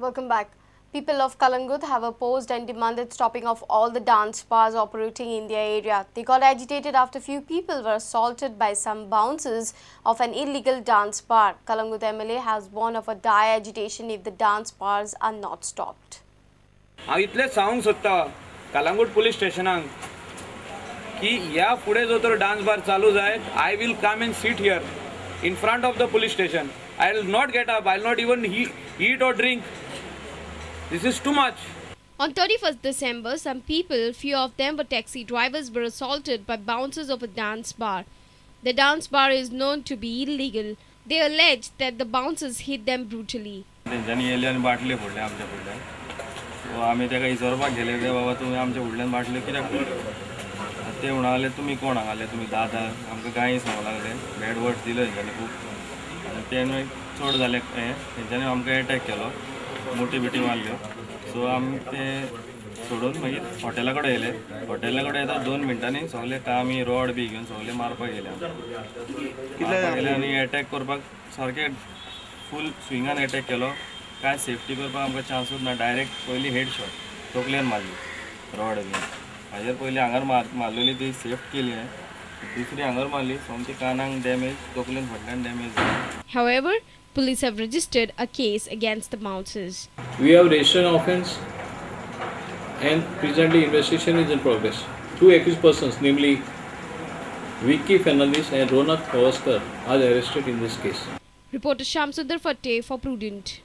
Welcome back. People of Calangute have opposed and demanded stopping of all the dance bars operating in their area. They got agitated after few people were assaulted by some bouncers of an illegal dance bar. Calangute MLA has warned of a dire agitation if the dance bars are not stopped. हांव इतलें सांगूंक सोदता Calangute police स्टेशनाक की ह्या फुडें जर तर dance bar चालू जायत, I will come and sit here in front of the police station. I will not get up, I will not even eat or drink. This is too much. On 31st December, some people, few of them were taxi drivers, were assaulted by bouncers of a dance bar. The dance bar is known to be illegal. They alleged that the bouncers hit them brutally. तेंच्यांनी येयले आनी बाटले फोडले आमच्या फुडल्यान. So आमी तेका विचारपाक गेले की बाबा तुमी आमच्या फुडल्यान बाटल्यो कित्याक फोडल्यो? ते म्हणा तुमी कोण हांगाले, तुमी दादा, आमकां गायी सांगूंक लागले, बॅड वर्ड्स दिले तेंच्यांनी खूब. आनी ते मागीर चड जालें हें, तेंच्यांनी आमकां एटॅक केलो, मोटी बिटी मारल्यो. सो आमी ते सोडून मागीर हॉटेला कडेन येयले. हॉटेला कडेन येता 2 मिनटांनी सगळे आमी रॉड बी घेवन सगळे मारपाक गेले. गेले आनी एटॅक करपाक सारके फूल स्विंगान एटॅक केलो. कांय सेफ्टी करपाक आमकां चान्सूच ना. डायरेक्ट पयली हेड शॉट तकलेन मारली रॉड बी. हाजेर पयली हांगार मारलेली ती सेफ्ट केली हांवें, दुसरी हांगार मारली सोमती कानाक डॅमेज, तकलेन फाटल्यान damage. However, police have registered a case against the bouncers. We have registered an offence and presently investigation is in progress. 2 accused persons, namely Vicky Fernandez and Ronak Pavaskar, are arrested in this case. Reporter Shamsundar Fateh for Prudent.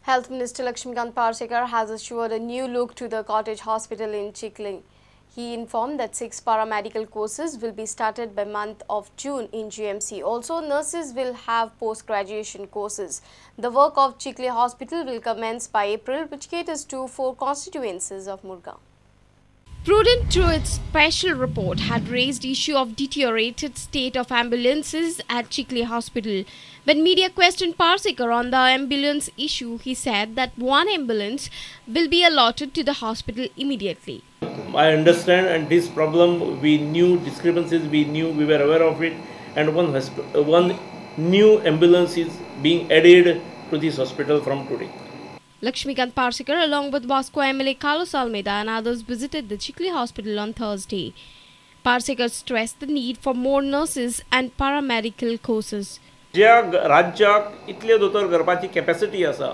Health Minister Lakshmikant Parsekar has assured a new look to the cottage hospital in Chikhli. He informed that 6 paramedical courses will be started by month of June in GMC. Also, nurses will have post-graduation courses. The work of Chikhli Hospital will commence by April, which caters to 4 constituencies of Murgaon. Prudent, through its special report, had raised issue of deteriorated state of ambulances at Chikhli Hospital. When media questioned Parsekar on the ambulance issue, he said that 1 ambulance will be allotted to the hospital immediately. I understand, and this problem we knew, discrepancies we knew, we were aware of it, and one new ambulance is being added to this hospital from today. Lakshmikant Parsekar, along with Vasco MLA Carlos Almeida and others, visited the Chikhli Hospital on Thursday. Parsekar stressed the need for more nurses and paramedical courses. ज्या राज्याक इतले दोतोर करपाची capacity आसा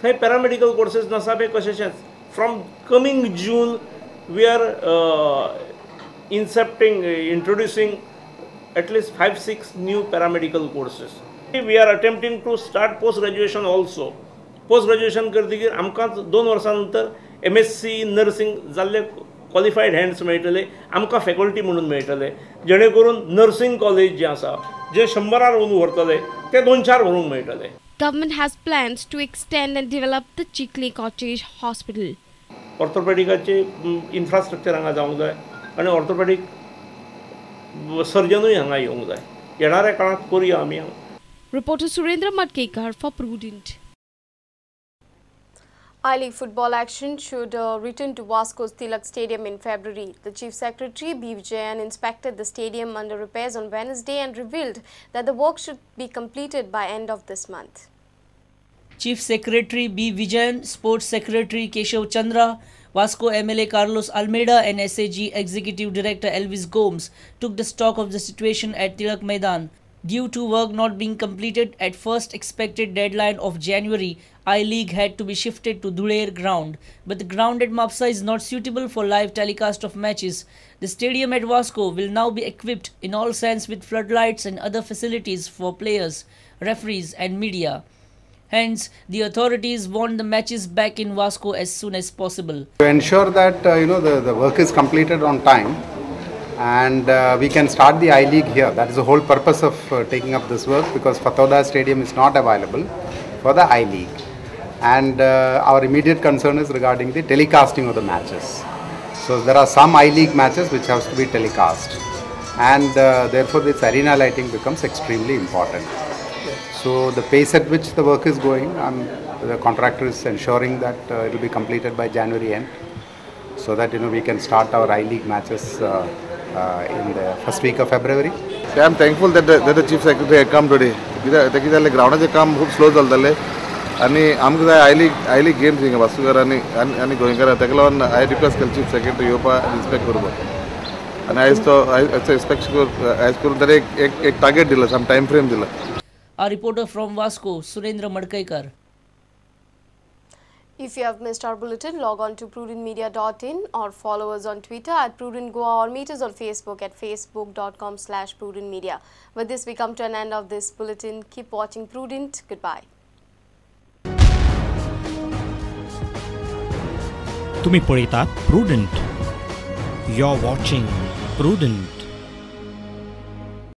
थंय paramedical courses नासप हें कशेंशेंच. From coming June we are introducing at least 5-6 new paramedical courses. We are attempting to start post graduation also. Post graduation करतकीर आमकां 2 वर्सां नंतर MSc nursing जाल्ले क्वॉलिफायड हँड्स मेळटले, आमकां फॅकल्टी म्हणून मेळटले, जेणे करून नर्सिंग कॉलेज जें आसा जे 100 व्हरतले ते 2-4 व्हरूंक मेळटले. Government has plans to extend and develop the Chikhli Cottage Hospital. ऑर्थोपेडिकाचे infrastructure हांगा जावंक जाय आनी ऑर्थोपेडीक सर्जनूय हांगा येवंक जाय. येणाऱ्या काळांत करुया आमी. Reporter Surendra Matkekar for Prudent. I-League football action should return to Vasco's Tilak Stadium in February. The Chief Secretary B. Vijayan inspected the stadium under repairs on Wednesday and revealed that the work should be completed by end of this month. Chief Secretary B. Vijayan, Sports Secretary Keshav Chandra, Vasco MLA Carlos Almeida and SAG Executive Director Elvis Gomes took the stock of the situation at Tilak Maidan. Due to work not being completed at first expected deadline of January, I-League had to be shifted to Dhuler ground. But the ground at Mapsa is not suitable for live telecast of matches. The stadium at Vasco will now be equipped in all sense with floodlights and other facilities for players, referees and media. Hence, the authorities want the matches back in Vasco as soon as possible. To ensure that the work is completed on time and we can start the I-League here. That is the whole purpose of taking up this work, because Fatorda Stadium is not available for the I-League. And our immediate concern is regarding the telecasting of the matches. So there are some I-League matches which have to be telecast, and therefore this arena lighting becomes extremely important. So the pace at which the work is going, the contractor is ensuring that it will be completed by January end, so that we can start our I-League matches in the first week of February. I am thankful that the Chief Secretary had come today. कित्याक जालें ग्रावंडाचें काम खूब slow चलतालें. आनी आमकां जाय I league games हिंगा वास्कोकार आनी आनी गोंयकारां, ताका लागून हांवें रिक्वेस्ट केली चीफ सेक्रेटरी येवपा इन्स्पेक्ट करपाक आनी आयज तो आयज इन्स्पेक्शन आयज करून ताणें एक एक टार्गेट दिला, सम टायम फ्रेम दिला. Our reporter from Vasco, Surendra Madkaikar. If you have missed our bulletin, log on to prudentmedia.in or follow us on Twitter at prudentgoa or meet us on Facebook at facebook.com/prudentmedia. With this, we come to an end of this bulletin. Keep watching Prudent. Goodbye. तुम्ही पळयतात Prudent. You're watching Prudent.